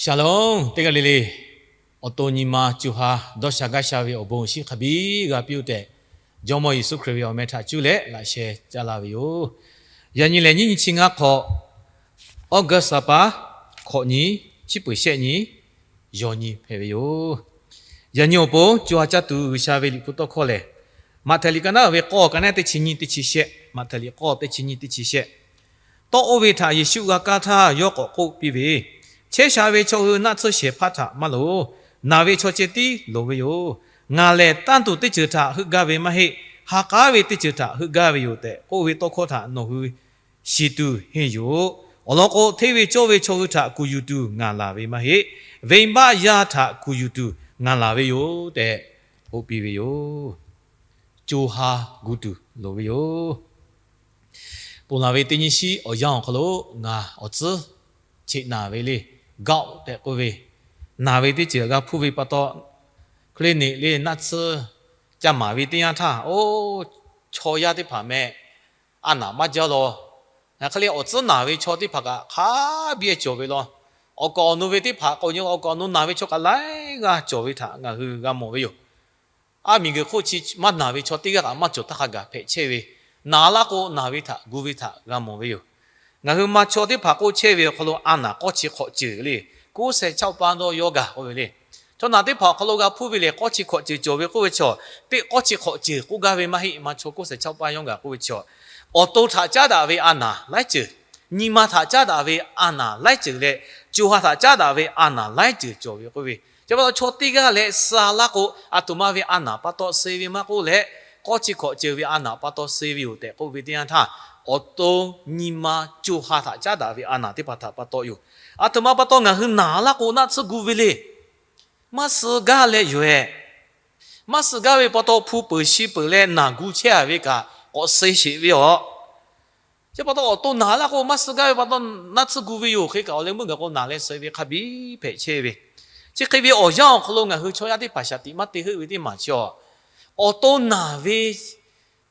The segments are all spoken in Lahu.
Shalom, teˇ g'aˇ le le, awˬ to nyi ma co ha dawˇ sha gaˇ sha ve awˬ bon awˬ shinˉ hk'a biˇ g'a piˇ-oˆ tehꞈ, Jawˇmawˇ Yeˍsuˆ Hkriꞈ ve awˬ meh htaꞈ cuˇ leh laꞈ sheh caˇ laˇ ve yoˬ. Yaꞈ nyi lehˬ, nyiˇ nyi chi ngaˇ hk'awꞈ, August ha pa hkawꞈ nyi, chi peuˬ shehˆ nyi, yawˬ nyi hpehꞈ ve yoˬ. Yaꞈ nyi awˬ pon co ha caˇ tuˬ G'uiˬsha ve liꞈ hpu tawˇ hkawˇ lehˬ, Maꞈhtehˍ liꞈ ka naˉ ve k'awˇ ka naˉ teˇ chi nyiˇ teˇ chi shehˆ, Maꞈhtehˍ liꞈ k'awˇ teˇ chi nyiˇ teˇ chi shehˆ. Tawˇ oˇ ve htaꞈ Yeˍsuˆ g'a kaˇ htaˇ, yawˇ k'awꞈ k'oˆ piˇ ve, Chehˇ sha ve chaw hui naˆ tsuhˇ shehˍ hpaˇ htaꞈ maˇ loˍ. Naˬ ve chaw ceh tiˉ loˍ ve yoˬ. Ngaˬ lehˬ tanˇ tuˬ teˇ ceuˬ htaꞈ heuˆ gaˇ ve maˇ heˆ. Ha k'aˉ ve teˇ ceuˬ htaꞈ heuˆ gaˇ ve yoˬ tehꞈ k'oˆ ve tawˇ hkawˇ htaꞈ nawˬ hui shiˍ tuˬ henˇ yoˬ. Awˬ lawn k'o, hteˇ ve cawˇ ve chaw hui htaꞈ kuˬ yuˬ tuˬ ngaˬ laˬ ve maˇ heˆ. Venˇbaˆ yaˇ htaꞈ kuˬ yuˬ tuˬ ngaˬ laˬ ve yoˬ tehꞈ k'oˆ piˇ ve yoˬ. Co ha gu tuˬ loˍ ve yoˬ. Ponˬ laˬ ve teˇ nyi shiˉ awˬ yanˇ awˬ hk'aw lo ngaˬ awˬ tcuhˉ cheꞈ naˬ ve le, gout tehꞈ k'oˆ ve, naˬ ve teˇ ceuˬ g'a hpuˇ ve pa taw, clinic le naˆ tsuhˇ ca maˍ ve teˇ yanˇ htaˇ, oˇ, chaw yaˇ teˇ hpaˍ meh a naˍ maˇ jaˇ law. Ngaˬ hk'e le awˬ tcuhˉ naˬ ve chaw teˇ hpaˍ kaꞈ hk'a biˇ cawˬ ve law. Awˬ kaˍ awˬ nu ve teˇ hpaˍ k'o, awˬ kaˍ awˬ nu naˬ ve chaw kaꞈ laiˉ g'aˇ cawˬ ve htaꞈ ngaˬ hui g'a mawˬ ve yoˬ. Aˉ miˬguiˬ hk'oˆ chi maˇ naˬ ve chaw teˇ g'aˇ kaꞈ maˇ cawˬ htaˇ hk'a gaˬ hpehꞈ chehˇ ve, naˬ laˇ k'o naˬ ve htaꞈ gu ve htaꞈ g'a mawˬ ve yoˬ. Ngaˬ hui ma chaw teˇ hpaˍ k'oˆ chehˇ ve awˬ hk'aw lo a naˍ k'awˇ chi hk'awꞈ ceuˬ le, k'oˆ shehˍ chaˇ paˇ dawˇ yawˇ gaˬ k'oˆ ve le. Chaw naˬ teˇ hpaˍ awˬ hk'aw lo g'a hpuˇ ve lehˬ, k'awˇ chi hk'awꞈ ceuˬ cawˬ ve k'oˆ ve chaw, teˇ k'awˇ chi hk'awꞈ ceuˬ k'oˆ gaˇ ve maˇ heˆ. Ma chaw k'oˆ shehˍ chaˇ paˇ yawˇ gaˬ k'oˆ ve chaw, awˬ to htaꞈ caˉ daꞈ ve a naˍ laiˉ ceuˬ, nyi ma htaꞈ caˉ daꞈ ve a naˍ laiˉ ceuˬ leh, co ha htaꞈ caˉ daꞈ ve a naˍ laiˉ ceuˬ cawˬ ve k'oˆ ve. Chi pa taw chaw teˇ g'aˇ leh suh laˇ k'o, aˬ htoꞈ ma ve a naˍ pa taw suh ve maˇ k'oˆ leh, k'awˇ chi hk'awꞈ ceuˬ ve a naˍ pa taw suh ve yoˬ tehꞈ k'oˆ ve teˇ yanˇ htaˇ, awˬ to nyi ma co ha htaꞈ caˉ daꞈ ve a naˍ teˇ hpaˍ htaꞈ pa taw yoˬ. Aˬ htoꞈ ma pa taw ngaˬ hui naˬ laˇ k'o naˆ tsuhˇ gu ve le. Maˇ suh gaˇ leh yoˬ ehˍ. Maˇ suh gaˇ ve pa taw hpu peuˬ shi peuˬ leh naˬ gu chehˇ a ve kaꞈ k'awꞈ suh sheˍ ve yoˬ. Chi pa taw awˬ to naˬ laˇ k'o maˇ suh gaˇ ve pa taw naˆ tsuhˇ gu ve yoˬ. Hk'e kaꞈ awˬ leh meuˇ gaˬ k'o naˬ leh suh ve hk'a biˇ hpehꞈ chehˇ ve. Chi hk'e ve awˬ yanˇ awˬ hk'aw lo ngaˬ hui chaw yaˇ teˇ hpaˍ shaˍ tiꞈ maˇ te heuˆ ve teˇ maˬ chi awˬ, awˬ to naˬ ve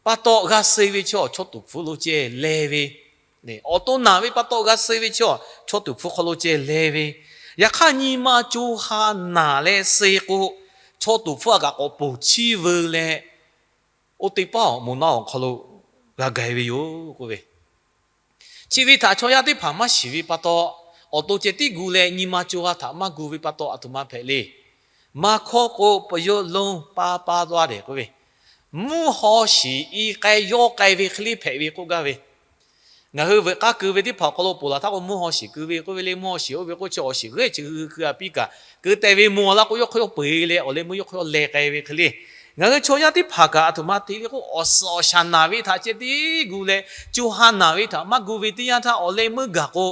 pa taw g'a suh ve chi awˬ chaw tuˍ hpfuh lo ceh leh ve, awˬ to naˬ ve pa taw g'a suh ve chi awˬ chaw tuˍ hpfuh hk'aw lo ceh leh ve. Yaꞈ hk'aˇ nyi ma co ha naˬ leh suh k'o, chaw tuˍ hpfuh a kaꞈ k'awꞈ ponˬ chiˇ veu leh, oˇ teˇ paˇ awˬ moˍ naˆ awˬ hk'aw lo g'a gai ve yoˬ k'oˆ ve. Chi ve htaꞈ chaw yaˇ teˇ hpaˍ maˇ shiˍ ve pa taw, awˬ to ceh tiˉ gu leh nyi ma co ha htaꞈ maˇ gu ve pa taw aˬ htoꞈ ma hpehꞈ le. Maˇ hkawˇ k'o, peuˬ yawˇ lonˉ paˇ paˇ dawˇ a dehꞈ k'oˆ ve, mvuhˇ haw shiˍ i k'ai yawˇ k'ai ve hk'e le hpehꞈ ve k'oˆ gaˇ ve. Ngaˬ hui veuꞈ k'aˇ keu ve teˇ hpaˍ awˬ hk'aw lo ponˬ laˬ htaˇ k'o, mvuhˇ haw shiˍ keu ve k'oˆ ve le, mvuhˇ haw shiˍ oˇ ve k'oˆ chi awˬ shiˍ g'eˇ chi hui hui keu a piˇ kaꞈ, keu teh ve mvuh laˇ k'o, yawˇ hk'aw yawˇ peu eˬ leh awˬ leh meuˇ yawˇ hk'aw yawˇ leh k'ai ve hk'e le. Ngaˬ hui chaw yaˇ teˇ hpaˍ kaꞈ aˬ htoꞈ ma te le k'o, awˬ suhˍ awˬ shaˍ naˬ ve htaꞈ ceh tiˉ gu leh, co ha naˬ ve htaꞈ maˇ gu ve teˇ yanˇ htaˇ, awˬ leh meuˇ gaˬ k'o,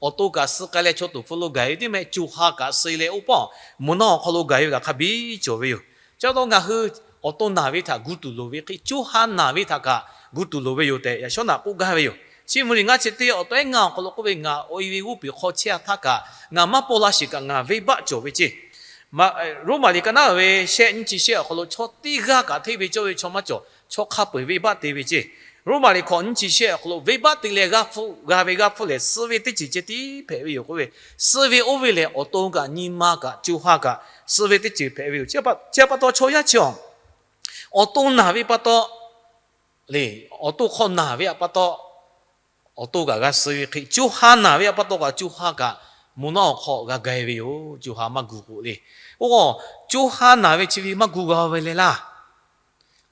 awˬ to kaꞈ suh k'ai leh chaw tuˍ hpfuh lo gaˬ ve teˇ meh, co ha kaꞈ suh leh oˇ paˇ awˬ moˍ naˆ awˬ hk'aw lo gaˬ ve kaꞈ hk'a biˇ cawˬ ve yoˬ. Chi pa taw ngaˬ hui awˬ to naˬ ve htaꞈ gu tuˬ loˍ ve hk'e, co ha naˬ ve htaꞈ kaꞈ gu tuˬ loˍ ve yoˬ tehꞈ yaꞈ shawˉ naꞈ k'oˆ gaˇ ve yoˬ. Chi mvuh liꞈ ngaˇ chi teˇ awˬ to ehˉ ngaˇ awˬ hk'aw lo k'oˆ ve, Ngaˬ awˬ e ve g'oˇ peˬ hk'aw chehˇ a htaˇ kaꞈ, ngaˬ maˇ paw la sheˍ kaꞈ ngaˬ venˇbaˆ cawˬ ve ceˇ. Roˉmaꞈ liꞈ ka naˉ ve shehˆ nyiˇ chi shehˆ awˬ hk'aw lo, chaw teˇ g'aˇ kaꞈ hteˇ ve cawˇ ve chaw maˇ cawˬ. Chaw hk'a peu eˬ venˇbaˆ te ve ceˇ. Roˉmaꞈ liꞈ hkawꞈ nyiˇ chi shehˆ awˬ hk'aw lo, venˇbaˆ te leh g'a hpfuhˆ g'a ve g'a hpfuhˆ lehˬ, suh ve teˇ ceuˬ ceh tiˉ hpehꞈ ve yoˬ k'oˆ ve. Suh ve oˇ ve lehˬ, awˬ to kaꞈ nyi ma kaꞈ co ha kaꞈ suh ve teˇ ceuˬ hpehꞈ ve yoˬ. Chi pa taw chaw yaˇ chi awˬ, awˬ to naˬ ve pa taw le, awˬ to hk'aw naˬ ve pa taw, awˬ to kaꞈ g'a suh ve hk'e, co ha naˬ ve pa taw kaꞈ co ha kaꞈ moˍ naˆ awˬ hk'aw g'a gai ve yoˬ. Co ha maˇ gu k'o le. Oˇ, co ha naˬ ve chi ve maˇ gu g'a ve leh laˇ.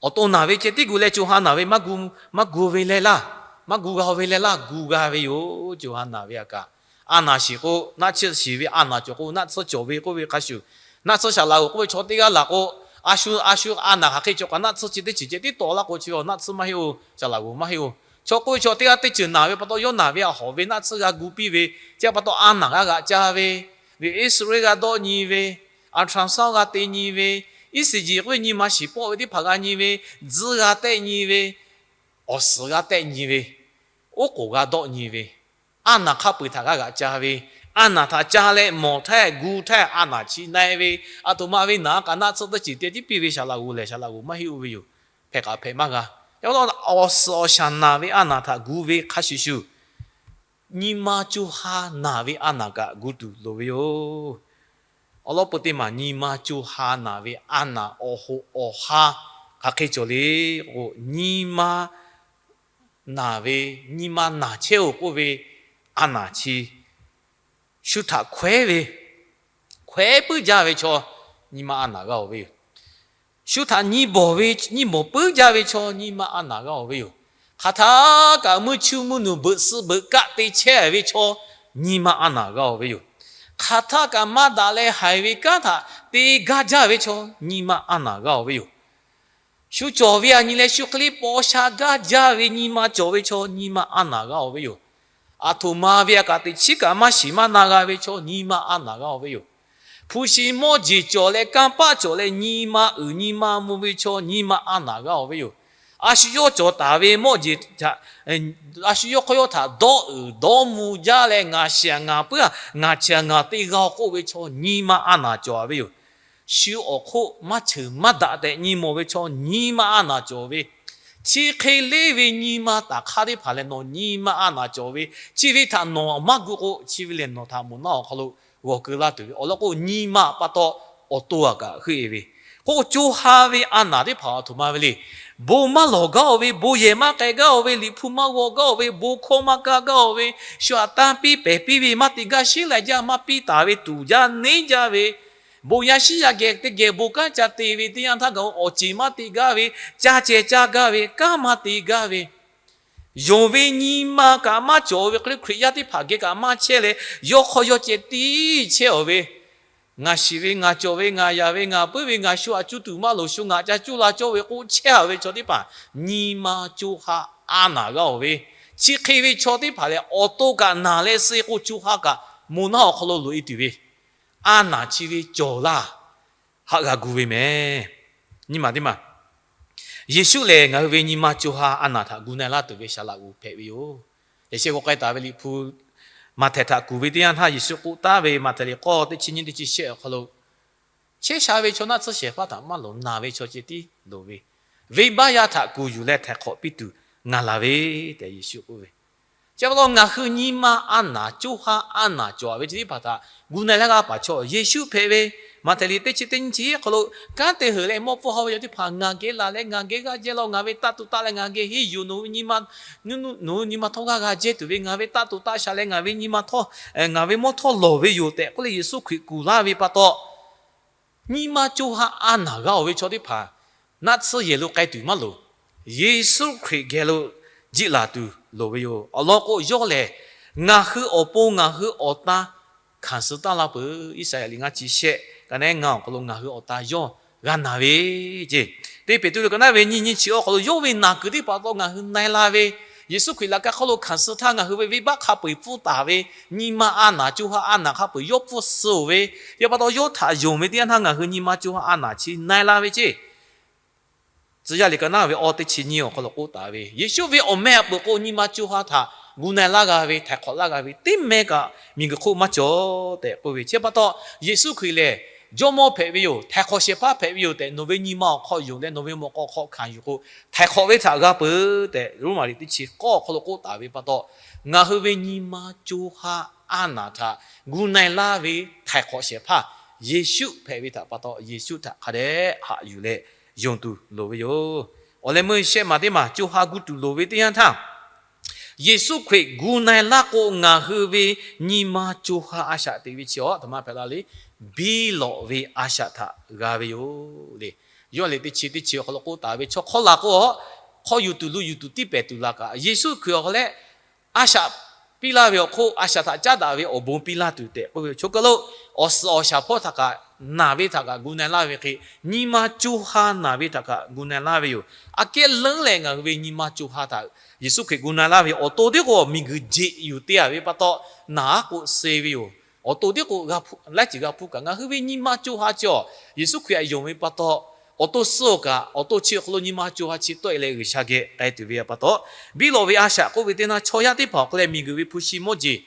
Awˬ to naˬ ve ceh tiˉ gu leh co ha naˬ ve maˇ gu, maˇ gu ve leh laˇ. Maˇ gu g'a ve leh laˇ, gu g'a ve yoˬ. Co ha naˬ ve a kaꞈ, a naˬ shiˍ k'o naˆ tsuhˇ shiˍ ve, a naˬ cawˬ k'o naˆ tsuhˇ cawˬ ve k'oˆ ve hk'a shuˍ, naˆ tsuhˇ shaˍ laꞈ g'oˍ k'oˆ ve chaw teˇ g'aˇ laˬ k'o, a shu a shu a naˬ hk'aˬ hk'e cawˬ kaꞈ naˆ tsuhˇ chi teˇ ceuˬ ceh tiˉ tawˆ laˇ k'o chi ve naˆ tsuhˇ maˇ heˆ-oˬ, shaˍ laꞈ g'oˍ maˇ heˆ-oˬ. Chaw k'oˆ ve chaw teˇ g'aˇ teˇ ceuˬ naˬ ve pa taw yawˇ naˬ ve a hawˍ ve naˆ tsuhˇ g'a gu piˇ ve, chi pa taw a naˬ g'a g'aꞈ ca ve, ve X-ray g'a dawˆ nyi ve, ultrasound g'a te nyi ve, ECG k'oˆ ve nyi ma shiˍ pawˆ ve teˇ hpaˍ g'a nyi ve, tzuhˇ g'a tehˆ nyi ve, awˬ suhˍ g'a tehˆ nyi ve, oˉ k'oˍ g'a dawˆ nyi ve, a naˬ hk'a peu-eˬ htaꞈ g'a g'aꞈ ca ve, a naˬ htaꞈ ca leh mawˬ htaˇ gu htaˇ a naˬ chi na-e ve, aˬ htoꞈ ma ve naˬ a kaꞈ naˆ tsuhˇ teˇ ceuˬ te tiˉ piˇ ve shaˍ laꞈ g'oˍ lehˬ shaˍ laꞈ g'oˍ maˇ heˆ-oˬ ve yoˬ. Hpehꞈ kaꞈ hpehꞈ maˇ g'a. Awˬ suhˍ awˬ shaˍ naˬ ve a naˬ htaꞈ gu ve hk'a shuˍ shuˍ, nyi ma co ha naˬ ve a naˬ kaꞈ gu tuˬ loˍ ve yoˬ. Awˬ lawn peu teˇ maˬ nyi ma co ha naˬ ve a naˬ awˬ hoꞈ awˬ ha hk'aˬ hk'e cawˬ le k'o, nyi ma naˬ ve, nyi ma naˬ chehˇ-oˬ k'oˆ ve a naˬ chi shu htaꞈ hkawehˉ ve, hkawehˉ puiˉ jaˇ ve chaw nyi ma a naˬ g'a-oˬ ve yoˬ. Shu htaꞈ nyi bawˬ ve, nyi bawˬ puiˉ jaˇ ve chaw nyi ma a naˬ g'a-oˬ ve yoˬ. Hk'aˬ htaˇ kaꞈ mvuhˇ chuˇ mvuhˇ nuˬ beuꞈ suh beuꞈ kaˆ te chehˇ ve chaw nyi ma a naˬ g'a-oˬ ve yoˬ. Hk'aˬ htaˇ kaꞈ maˇ daꞈ leh haiˬ ve kanˉ htaꞈ te gaˇ jaˇ ve chaw nyi ma a naˬ g'a-oˬ ve yoˬ. Shu cawˬ ve a nyi leh shu hk'e le paw sha gaˇ jaˇ ve nyi ma cawˬ ve chaw nyi ma a naˬ g'a-oˬ ve yoˬ. Aˬ htoꞈ ma ve a kaꞈ teꞈ chiˉ kaꞈ maˇ shiˍ maˇ na g'a ve chaw nyi ma a naˬ g'a-oˬ ve yoˬ. Hpu shi mawˇ jeˬ cawˬ leh kanˇ paˆ cawˬ leh nyi ma uiˍ nyi ma mvuh ve chaw nyi ma a naˬ g'a-oˬ ve yoˬ. A shu yawˇ cawˬ taˍ ve mawˇ jeˬ htaꞈ, a shu yawˇ hk'aw yawˇ htaꞈ dawˇ uiˍ dawˇ mvuh jaˇ leh ngaˬ shiˍ ngaˬ puiˉ-a, ngaˬ chi ngaˬ te g'a-oˬ k'oˆ ve chaw nyi ma a naˬ cawˬ ve yoˬ. Shu awˬ hk'oˆ maˇ cheuˬ maˇ daꞈ tehꞈ nyi mawˬ ve chaw nyi ma a naˬ cawˬ ve, chi hk'e leˇ ve nyi ma taˍ hk'aˇ teˇ hpaˍ lehˬ nawˬ nyi ma a naˬ cawˬ ve, chi ve htaꞈ nawˬ maˇ gu k'o, chi ve lehˬ nawˬ htaꞈ moˬ naˆ awˬ hk'aw lo g'awˬ keu laˇ tuˬ ve. Awˬ lawn k'o, nyi ma pa taw awˬ to a kaꞈ heuˆ-e ve k'o, co ha ve a naˬ teˇ hpaˍ aˬ htoꞈ ma ve le. Bon maˇ lawˬ gaˇ-oˬ ve, bon yehˬ maˇ k'ai gaˇ-oˬ ve, liꞈ hpu maˇ g'aw gaˇ-oˬ ve, bon hkawˇ maˇ kaˇ gaˇ-oˬ ve, shu aꞈ tanˇ piˇ pehˍ piˇ ve maˇ te gaˇ, sheˉ lai jaˇ maˇ piˇ taˍ ve, tuˍ jaˇ neˉ jaˇ ve, bon yaˇ shiˉ yaˇ geh teˇ geh bon kanˉ ca te ve teˇ yanˇ htaˇ kaꞈ awˬ ceˬ maˇ te gaˇ ve, caˇ ceh caˇ gaˇ ve, kanˉ maˇ te gaˇ ve, yonˍ ve nyi ma kaꞈ maˇ cawˬ ve hk'e le, Hkriꞈ yaˇ teˇ hpaˍ geh kaꞈ maˇ chehˇ leh, yawˇ hk'aw yawˇ ceh tiˉ chehˇ-oˬ ve, ngaˬ shiˍ ve, ngaˬ cawˬ ve, ngaˬ yaꞈ ve, ngaˬ puiˉ ve, ngaˬ shu aꞈ cuˇ tuˬ maˇ loˍ, shu ngaꞈ ca cuˇ la cawˇ ve k'oˆ chehˇ-a ve chaw teˇ hpaˍ nyi ma co ha a naˬ g'a-oˬ ve, chi hk'e ve chaw teˇ hpaˍ lehˬ awˬ to kaꞈ naˬ leh suh k'o, co ha kaꞈ moˬ naˆ awˬ hk'aw lo loꞈ-e tuˬ ve a naˬ chi ve cawˬ laˇ, haꞈ g'a gu ve mehˍ. Nyi ma teˇ maˬ Yeˍsuˆ lehˬ ngaˬ hui ve nyi ma co ha a naˬ htaꞈ gu na-e laˇ tuˬ ve saˍ laꞈ g'oˍ hpehꞈ ve yoˬ. Yaꞈ sheh k'o k'ai taˍ ve liꞈ hpu Maꞈhtehˍ htaꞈ kuˬ ve teˇ yanˇ htaˇ Yeˍsuˆ k'oˆ taˍ ve, Maꞈhtehˍ liꞈ k'awˇ teˇ chi nyiˇ teˇ chi shehˆ awˬ hk'aw lo, chehˇ sha ve chaw naˆ tsuhˇ shehˍ hpaˇ htaꞈ maˇ loˍ, naˬ ve chaw ceh tiˉ loˍ ve, venˇbaˆ yaˇ htaꞈ kuˬ yuˬ leh htaiˍ hk'awꞈ piˇ tuˬ ngaˬ laˬ ve tehꞈ Yeˍsuˆ k'oˆ ve. Chi pa taw ngaˬ hui nyi ma a naˬ co ha a naˬ cawˬ ve chi teˇ hpaˍ htaꞈ gu na-e laˇ g'a paˍ chaw Yeˍsuˆ hpehꞈ ve, Maꞈhtehˍ liꞈ teˇ chi teˇ nyiˇ chi hk'aw lo kanˉ te heuˬ leh mawˇ pfuhˇ haw ve chaw teˇ hpaˍ ngaˬ geh laˬ leh ngaˬ geh g'aˇ jehˇ law, ngaˬ ve taˆ to taˆ leh ngaˬ geh henˇ yuˬ, nawˬ hui nyi ma, nawˬ hui nyi ma htawˇ g'aˇ g'a jehˇ tuˬ ve, ngaˬ ve taˆ to taˆ sha leh ngaˬ ve nyi ma htawˇ, ngaˬ ve mawˇ htawˇ lawˬ ve yoˬ tehꞈ k'oˆ leh Yeˍsuˆ Hkriꞈ kuˬ laˇ ve pa taw, nyi ma co ha a naˬ g'a-oˬ ve chaw teˇ hpaˍ naˆ tsuhˇ yehˬ lo k'ai tuˬ maˇ loˍ. Yeˍsuˆ Hkriꞈ geh lo jiˆ laˬ tuˬ loˍ ve yoˬ. Awˬ lawn k'o, yawˇ lehˬ ngaˬ hui awˬ pon ngaˬ hui awˬ tan hkanˍ suh taˇ la peuˬ. Iˉsaˍyaꞈ liꞈ ngaˇ chi shehˆ ka naˉ ngaˇ awˬ hk'aw lo ngaˬ hui awˬ tan yawˇ g'a naˬ ve ceˇ. Teˇ Peˍtruˆ liꞈ ka naˉ ve nyiˇ nyiˇ chi awˬ hk'aw lo yawˇ ve naˬ kuiˬ teˇ hpaˍ taw ngaˬ hui na-e la ve, Yeˍsuˆ Hkriꞈ laꞈ ka hk'aw lo hkanˍ suh htaˇ ngaˬ hui ve venˇbaˆ hk'a peu-eˬ pfuhˇ taˍ ve, nyi ma a naˬ co ha a naˬ hk'a peu-eˬ yawˇ pfuhˇ suh-oˬ ve, yaꞈ pa taw yawˇ htaꞈ yonˍ ve teˇ yanˇ htaˇ ngaˬ hui nyi ma co ha a naˬ chi na-e la ve ceˇ. Tcuh yaˇ liꞈ ka naˉ ve awˇ teˇ chi nyiˇ awˬ hk'aw lo k'oˆ taˍ ve, Yeˍsuˆ ve awˬ meh a peuˬ k'o nyi ma co ha htaꞈ gu na-e laˇ g'a ve, htaiˍ hk'awꞈ laˇ g'a ve, teˇ meh kaꞈ miˬguiˬ hk'oˆ maˇ cawˬ tehꞈ k'oˆ ve. Chi pa taw Yeˍsuˆ Hkriꞈ lehˬ Jawˇmawˇ hpehꞈ ve yoˬ, htaiˍ hk'awꞈ shehˍ hpaˇ hpehꞈ ve yoˬ tehꞈ nawˬ ve nyi ma awˬ hk'aw yonˍ leh nawˬ ve mawꞈ k'aw hk'aw hkanˍ yuˬ k'o, htaiˍ hk'awꞈ ve htaꞈ g'a peuˬ tehꞈ Roˉmaꞈ liꞈ teˇ chi k'awˇ awˬ hk'aw lo k'oˆ taˍ ve pa taw, ngaˬ hui ve nyi ma co ha a naˬ htaꞈ gu na-e laˇ ve htaiˍ hk'awꞈ shehˍ hpaˇ Yeˍsuˆ hpehꞈ ve htaꞈ pa taw, Yeˍsuˆ htaꞈ hk'a dehꞈ haꞈ yuˬ leh yonˍ tuˬ loˍ ve yoˬ. Awˬ leh meuˇ shehˆ maˬ teˇ maˬ co ha gu tuˬ loˍ ve teˇ yanˇ htaˇ, Yeˍsuˆ Hkriꞈ gu na-e laˇ k'o, ngaˬ hui ve nyi ma co ha a shaꞈ teꞈ ve chi awˬ htaꞈ maˇ hpehꞈ la le, biˇ lawꞈ ve a shaꞈ htaꞈ g'a ve yoˬ le. Yoˇhanˬ liꞈ teˇ chi teˇ chi awˬ hk'aw lo k'oˆ taˍ ve, chaw hk'awˇ laˬ k'o, hk'aw yuˬ tuˬ lo yuˬ tuˬ tiˇ pehˍ tuˬ laˬ kaꞈ, Yeˍsuˆ Hkriꞈ awˬ hk'aw leh a shaꞈ piˇ laˇ ve awˬ hk'oˆ, a shaꞈ htaꞈ caˉ daꞈ ve awˬ bon piˇ laˇ tuˬ tehꞈ k'oˆ ve. Chaw kaˬ lo awˬ suhˍ awˬ shaˍ hpawˇ htaꞈ kaꞈ, naˬ ve htaꞈ kaꞈ gu na-e laˇ ve hk'e, nyi ma co ha naˬ ve htaꞈ kaꞈ gu na-e laˇ ve yoˬ. Aꞈ kehˉ leuˉ leh ngaˬ hui ve nyi ma co ha htaꞈ Yeˍsuˆ Hkriꞈ gu na-e laˇ ve awˬ to tiˉ k'o, miˬguiˬ jeꞈ yuˬ te-a ve pa taw, naˬ aˉ k'o suh ve yoˬ. Awˬ to tiˉ k'o laiˉ ceuˬ g'a hpuˇ kaꞈ, ngaˬ hui ve nyi ma co ha chi awˬ Yeˍsuˆ Hkriꞈ htaꞈ yonˍ ve pa taw, awˬ to suh-oˬ kaꞈ, awˬ to chi awˬ hk'aw lo nyi ma co ha chi tawˆ-e leh G'uiˬsha geh k'ai tuˬ ve pa taw, biˇ lawꞈ ve a shaꞈ k'oˆ ve teˇ naˇ chaw yaˇ teˇ hpaˍ awˬ hk'aw leh miˬguiˬ ve hpu shi mawˇ jeˬ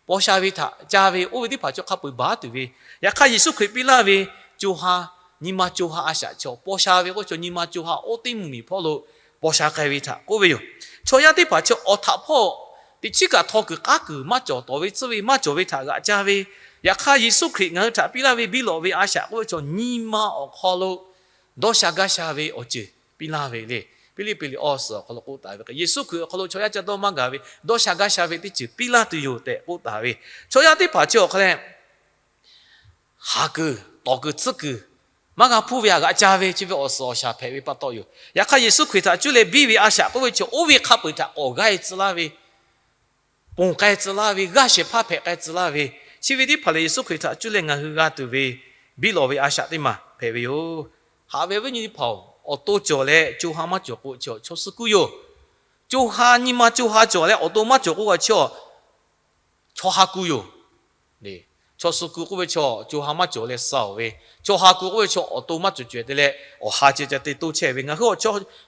paw sha ve htaꞈ ca ve oˇ ve teˇ hpaˍ chaw hk'a peu-eˬ baˬ tuˬ ve, yaꞈ hk'aˇ Yeˍsuˆ Hkriꞈ piˇ laˇ ve co ha, nyi ma co ha a shaꞈ chaw paw sha ve k'oˆ, chaw nyi ma co ha oˇ teˇ mvuhˇmiˬ hpawˇ lo paw sha k'ai ve htaꞈ k'oˆ ve yoˬ. Chaw yaˇ teˇ hpaˍ chaw awˬ htaꞈ hpawˇ Teꞈ chiˉ kaꞈ htaw kuiˬ k'aˉ kuiˬ maˇ cawˬ, tawˍ ve tcuhˉ ve maˇ cawˬ ve htaꞈ g'aꞈ ca ve, yaꞈ hk'aˇ Yeˍsuˆ Hkriꞈ ngaˬ hui htaꞈ piˇ laˇ ve biˇ lawꞈ ve a shaꞈ k'oˆ ve chaw nyi ma awˬ hk'aw lo dawˇ sha gaˇ sha ve awˬ ceuˬ piˇ laˇ ve le. Hpiˇliˇpiˆ liꞈ awˬ suhˍ awˬ hk'aw lo k'oˆ taˍ ve, Yeˍsuˆ Hkriꞈ awˬ hk'aw lo chaw yaˇ ca dawˇ maˇ gaˬ ve dawˇ sha gaˇ sha ve teˇ ceuˬ piˇ laˇ tuˬ yoˬ tehꞈ k'oˆ taˍ ve, chaw yaˇ teˇ hpaˍ chi awˬ hk'a leh haˍ kuiˬ, tawˍ kuiˬ, tcuhˉ kuiˬ maˇ g'a hpuˇ ve htaꞈ g'aꞈ ca ve chi ve awˬ suhˍ awˬ shaˍ hpehꞈ ve pa taw yoˬ. Yaꞈ hk'aˇ, Yeˍsuˆ Hkriꞈ htaꞈ cuˇ leh biˇ ve a shaꞈ k'oˆ ve chaw oˇ ve hk'a peu-eˬ htaꞈ k'awꞈ g'aˇ e tcuh laˇ ve, ponˬ k'ai tcuh laˇ ve, g'aˇ shehˍ hpaˇ hpehꞈ k'ai tcuh laˇ ve, chi ve teˇ hpaˍ lehˬ, Yeˍsuˆ Hkriꞈ htaꞈ cuˇ leh ngaˬ hui g'a tuˬ ve biˇ lawꞈ ve a shaꞈ teˇ maˬ hpehꞈ ve yoˬ. Haꞈ ve awˬ viˉ nyi teˇ hpaˍ-oˬ, awˬ to cawˬ leh co ha maˇ cawˬ k'o, chaw suh kuˇ yoˬ. Co ha, nyi ma co ha cawˬ leh awˬ to maˇ cawˬ k'oˆ kaꞈ, chaw ha kuˇ yoˬ. Chaw suh kuˇ k'oˆ ve chaw, co ha maˇ cawˬ leh suh-oˬ ve, chaw ha kuˇ k'oˆ ve chaw awˬ to maˇ cawˬ cawehˬ te leh awˬ ha ceh ca te toˇ chehˇ ve. Ngaˬ hui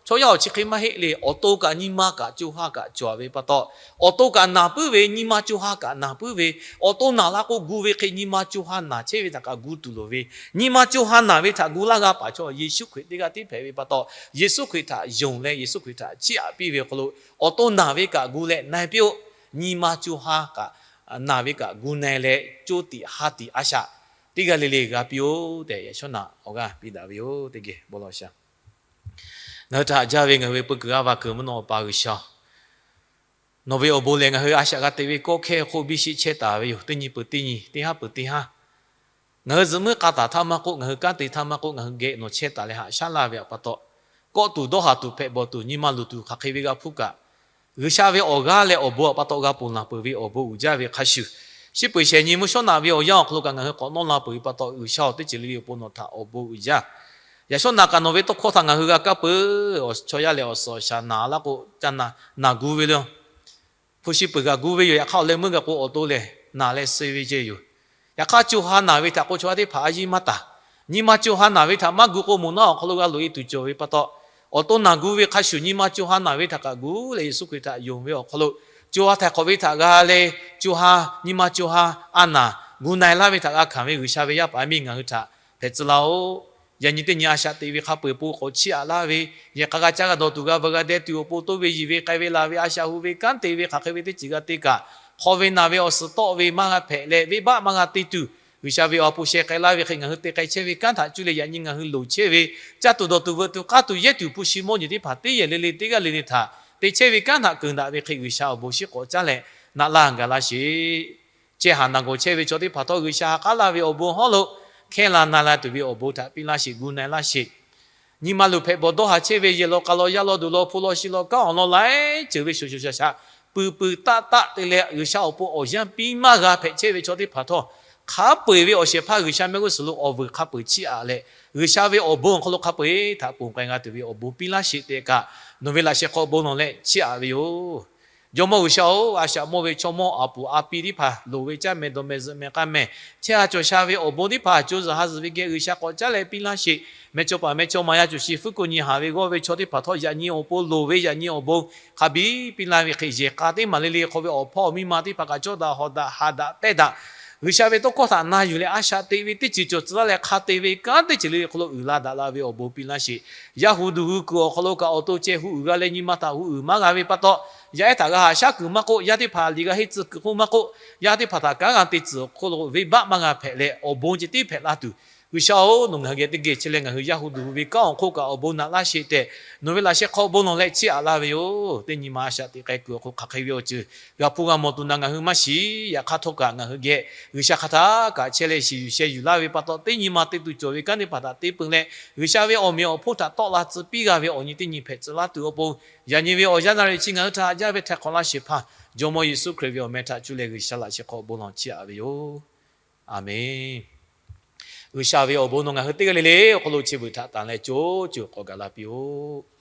chaw yaˇ awˬ chi hk'e maˇ heˆ le. Awˬ to kaꞈ nyi ma kaꞈ co ha kaꞈ cawˬ ve pa taw, awˬ to kaꞈ naˬ puiˉ ve, nyi ma co ha kaꞈ naˬ puiˉ ve, awˬ to naˬ la k'o gu ve hk'e nyi ma co ha naˬ chehˇ ve htaꞈ kaꞈ gu tuˬ loˍ ve, nyi ma co ha naˬ ve htaꞈ gu laˇ g'a paˍ chaw Yeˍsuˆ Hkriꞈ teˇ g'aˇ tiˉ hpehꞈ ve pa taw, Yeˍsuˆ Hkriꞈ htaꞈ yonˍ leh Yeˍsuˆ Hkriꞈ htaꞈ chiˇ aꞈ piˇ ve awˬ hk'aw lo, awˬ to naˬ ve kaꞈ gu leh na-e piˇ-oˆ. Nyi ma co ha kaꞈ naˬ ve kaꞈ gu na-e leh, co tiꞈ ha tiꞈ a shaꞈ teˇ g'aˇ le le g'a piˇ-oˆ tehꞈ, yaꞈ shawˉ naꞈ awˬ g'aˇ piˇ daꞈ ve yoˬ. Teˇ geh bon lawˬ shaˍ. Ngaˬ hui htaꞈ jaˇ ve ngaˬ hui ve peu kuiˬ g'aˇ va kuiˬ mvuhˇ naw Awˬ pa G'uiˬsha, nawˬ ve awˬ bon lehˬ, ngaˬ hui a shaꞈ g'a te ve kawˇ hkehˇ hk'oˆ biˇ sheˆ chehˇ taˍ ve yoˬ. Teˇ nyi peuˬ teˇ nyi, teˇ haˉ peuˬ teˇ haˉ, ngaˬ hui zuhꞈ muiˉ k'a taˍ htaˇ maˇ k'oˆ, ngaˬ hui kanˉ te htaˇ maˇ k'oˆ, ngaˬ hui geh nawˬ chehˇ taˍ leh haꞈ shaˉ laˇ ve awˬ pa taw, kawˆ tuˬ, dawˇ haˍ tuˬ, hpehꞈ bawˬ tuˬ, nyi ma luˬ tuˬ, hk'aˬ hk'e ve g'a hpuˇ kaꞈ, G'uiˬsha ve awˬ g'aˇ leh awˬ bon awˬ pa taw g'a ponˬ laˬ peuˬ ve awˬ bon uiˍ jaˇ ve hk'a shuˍ, shiˉ peuˬ shehˍ nyi mvuhˇ shawˉ naꞈ ve awˬ yanˇ awˬ hk'aw lo kaꞈ ngaˬ hui k'awꞈ nawˇ la peuˬ ve pa taw, G'uiˬsha-oˬ, teˇ ceuˬ le le awˬ pon nawˬ htaꞈ awˬ bon uiˍ jaˇ. Yaꞈ shawˉ naꞈ kaꞈ nawˬ ve tawˇ hkawˇ htaꞈ ngaˬ hui g'a kaˇ peuˬ. Awˬ chaw yaˇ lehˬ awˬ suhˍ awˬ shaˍ naˬ la k'o, ca naˬ gu ve le. Hpu shi peuˬ kaꞈ gu ve yoˬ. Yaꞈ hk'aˇ, awˬ leh meuˇ g'a k'o, awˬ to lehˬ naˬ leh suh ve ceh yoˬ. Yaꞈ hk'aˇ, co ha naˬ ve htaꞈ k'o, chaw yaˇ teˇ hpaˍ a yiˇ maˇ taˍ. Nyi ma co ha naˬ ve htaꞈ maˇ gu k'o, moˬ naˉ awˬ hk'aw lo g'a loꞈ e tuˬ cawˬ ve pa taw, awˬ to naˬ gu ve hk'a shuˍ, nyi ma co ha naˬ ve htaꞈ kaꞈ gu leh, Yeˍsuˆ Hkriꞈ htaꞈ yonˍ ve awˬ hk'aw lo, co ha htaiˍ hk'awꞈ ve htaꞈ g'a leh, co ha, nyi ma co ha a naˬ gu na-e laˇ ve htaꞈ g'a hkanˍ ve G'uiˬsha ve yaˇ paˍ yaˇ miˇ ngaˬ hui htaꞈ hpehꞈ tcuh laˇ-oˆ. Yaꞈ nyi teˇ nyi a shaꞈ teꞈ ve hk'a peu-eˬ pon k'awꞈ chiˇ aꞈ laˇ ve, yehˬ k'a g'a caˇ g'a dawˬ tuˬ, g'a veu g'a deh tuˬ awˬ pon, toˇ ve yiˬ ve k'ai ve laˬ ve, a shaꞈ hu ve kanˉ te ve, hk'aˬ hk'e ve teˇ ceuˬ g'a te kaꞈ, hk'aw ve naˬ ve awˬ suhˍ tawˆ ve maˇ g'a hpehꞈ leh, venˇbaˆ maˇ g'a te tuˬ, G'uiˬsha ve awˬ ha hpu sheh k'ai laˇ ve hk'e ngaˬ hui te k'ai chehˇ ve kanˉ htaꞈ cuˇ leh, yaꞈ nyi ngaˬ hui loˍ chehˇ ve, caˇ tuˬ dawˬ tuˬ veuꞈ tuˬ k'aˉ tuˬ yehˇ tuˬ hpu shi mawˇ jeˬ teˇ hpaˍ teˇ yehˬ le le teˇ g'aˇ le le htaꞈ te chehˇ ve kanˉ htaꞈ keunˍ daꞈ ve hk'e, G'uiˬsha awˬ bon shiˉ k'awꞈ caˉ leh naꞈ laˇ gaˬ laˇ sheˍ. Chehˇ haˍ naˬ gawˬ chehˇ ve chaw teˇ hpaˍ htawˇ, G'uiˬsha ha k'aˉ laˇ ve awˬ bon hawˉ lo hkehˇ la na la tuˬ ve awˬ bon htaꞈ piˇ laˇ sheˍ, gu na-e laˇ sheˍ. Nyi ma luˬ hpehꞈ bawˬ dawˇ haˍ chehˇ ve, yehˬ law k'a law, yaˇ law duˬ law, hpu law shi law, kanˉ awˬ lawn laiˉ ceuˬ ve shoˍ shoˍ shaˍ shaˍ, pui pui taˆ taˆ te leh, G'uiˬsha awˬ pon awˬ yanˇ piˇ maˇ g'a hpehꞈ chehˇ ve chaw teˇ hpaˍ htawˇ, hk'a peu-eˬ ve awˬ shehˍ hpaˇ G'uiˬsha mehˆ g'uˇ suhˍ lo awˬ vuiˬ hk'a peu-eˬ chiˇ aꞈ leh, G'uiˬsha ve awˬ bon awˬ hk'aw lo hk'a peu-eˬ htaꞈ ponˬ k'ai g'a tuˬ ve awˬ bon piˇ laˇ sheˍ tehꞈ kaꞈ, nawˬ ve laꞈ sheh hk'aw bon lawˬ leh chiˇ aꞈ ve yoˬ. Jawˇmawˇ G'uiˬsha-oˬ, a shaꞈ mawˇ ve chaw mawˇ aˍ puˍ a pi teˇ hpaˍ loˍ ve caˇ meh dawˬ meh zuhꞈ meh k'aˇ meh, chehˇ ha cawˬ sha ve awˬ bon teˇ hpaˍ co zuhˬ ha zuhˬ ve geh G'uiˬsha k'awꞈ caˉ leh piˇ laˇ sheˍ. Meh cawˇ paˍ meh cawˇ ma yaˇ cawˬ shi fuˉ ko nyi haˍ ve g'awˇ ve chaw teˇ hpaˍ htawˇ, yaꞈ nyi awˬ pon loˍ ve yaꞈ nyi awˬ bon hk'a biˇ piˇ laˇ ve hk'e, yehˬ k'a teˇ maˬ le le hk'aw ve awˬ hpawˇ awˬ miˇ ma teˇ hpaˍ kaꞈ cawˇ daꞈ hawˍ daꞈ haꞈ daꞈ pehnˇ daꞈ, G'uiˬsha ve tawˇ hkawˇ htaꞈ na yuˬ leh a shaꞈ teꞈ ve teˇ ceuˬ cawˬ tcuh laˇ leh, hk'a te ve kanˉ teˇ ceuˬ le le hk'aw lo uiˍ la daꞈ la ve awˬ bon piˇ laˇ sheˍ. Yaˇ hu duˬ hu kuiˬ awˬ hk'aw lo kaꞈ awˬ to ceh hu uiˍ g'a leh, nyi ma htaꞈ hu uiˍ maˇ g'a ve pa taw, yaˇ ehˉ htaꞈ g'a haꞈ shaˉ kuiˬ maˇ k'oˆ, yaˇ teˇ hpaˍ liꞈ g'a henˇ tcuh kuiˬ hk'oˆ maˇ k'oˆ, yaˇ teˇ hpaˍ htaꞈ kanˉ g'a te tcuhˬ awˬ hk'oˆ lo venˇbaˆ maˇ g'a hpehꞈ leh, awˬ bon ceh tiˉ hpehꞈ la tuˬ, G'uiˬsha-oˬ, nawˬ ngaˬ hui geh teˇ geh chehˇ leh, ngaˬ hui yaˇ hu duˬ hu ve kanˉ awˬ hk'oˆ kaꞈ awˬ bon naꞈ laˇ sheˍ tehꞈ, nawˬ ve laꞈ sheh hk'aw bon lawˬ leh chiˇ aꞈ laˇ ve yoˬ. Teˇ nyi ma a shaꞈ teꞈ k'ai kuiˬ awˬ hk'oˆ hk'aˬ hk'e ve awˬ ceuˬ g'a hpuˇ g'a mawˬ tuˬ naꞈ ngaˬ hui maˇ shiˍ. Yaꞈ hk'aˇ htawˇ kaꞈ ngaˬ hui geh G'uiˬsha hk'aˬ htaˇ kaꞈ chehˇ leh shiˍ yuˬ sheh yuˬ laˇ ve pa taw, teˇ nyi ma te tuˬ cawˬ ve kanˉ teˇ hpaˍ htaꞈ te peu leh, G'uiˬsha ve awˬ meꞈ awˬ hponˇ htaꞈ tawˆ la tcuh piˇ g'a ve awˬ nyi teˇ nyi hpehꞈ tcuh laˇ tuˬ awˬ pon, yaꞈ nyi ve awˬ yanˇ naˍ riˍ chi ngaˬ hui htaꞈ haꞈ jaˇ ve htaiˍ hk'awꞈ laˇ sheˍ hpaˇ, Jawˇmawˇ Yeˍsuˆ Hkriꞈ ve awˬ meh htaꞈ cuˇ leh G'uiˬsha laꞈ sheh hk'aw bon lawˬ chiˇ aꞈ ve yoˬ. Aˍmenˍ. G'uiˬsha ve awˬ bon nawˬ ngaˬ hui teˇ g'aˇ le le awˬ hk'aw lo chi beuꞈ htaꞈ tanˍ leh co co k'awꞈ gaˬ la piˇ-oˆ.